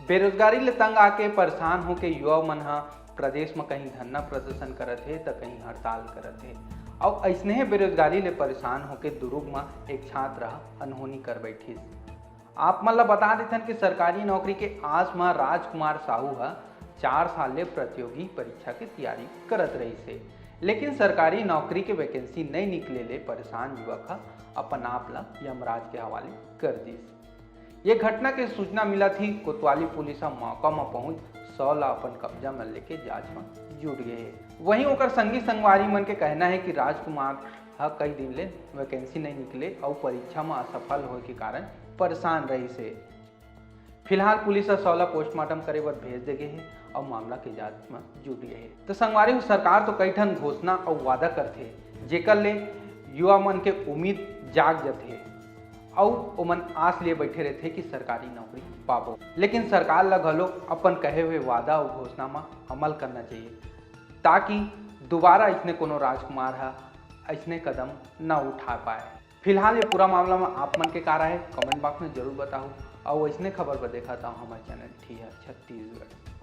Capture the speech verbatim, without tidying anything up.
बेरोजगारी ले तंग आके परेशान होके युवा मन ह प्रदेश म कहीं धरना प्रदर्शन करत हे, त कहीं हड़ताल करत हे। अउ अइसने बेरोजगारी ले परेशान होके दुरूग म एक छात्र ह अनहोनी कर बैठिस। आप मन ल बता देथन कि सरकारी नौकरी के आस म राजकुमार साहू ह चार साल ले प्रतियोगी परीक्षा के तैयारी करत रहिस हे, लेकिन सरकारी नौकरी के वैकेंसी नइ निकले ले परेशान युवक ह अपन आप ल यमराज के हवाले कर दिस। ये घटना के सूचना मिलत ही कोतवाली पुलिस ह मौका म पहुंच शव ल अपन कब्जा म लेके जांच म जुट गए हे। वहीं ओकर संगी संगवारी मन के कहना है कि राजकुमार ह कई दिन ले वैकेंसी नहीं निकले अउ परीक्षा म असफल होए के कारण परेशान रहिस हे। फिलहाल पुलिस ह शव ल पोस्टमार्टम करे बर भेज दे गे हे अउ मामला के जांच म जुट गए हे। तो संगवारी हो, सरकार तो कई ठन घोषणा अउ वादा करथे, जेकर ले युवा मन के उम्मीद जाग जथे अउ ओमन आस लिए बैठे रहथे कि सरकारी नौकरी पाबो, लेकिन सरकार ल घलो अपन कहे हुए वादा अउ घोषणा म अमल करना चाहिए, ताकि दोबारा अइसने कोनो राजकुमार ह अइसने कदम न उठा पाए। फिलहाल ये पूरा मामला म आप मन के का राय हे, कमेंट बॉक्स में जरूर बताओ। अउ अइसने खबर बर देखत रहो हमर चैनल टीआर छत्तीसगढ़।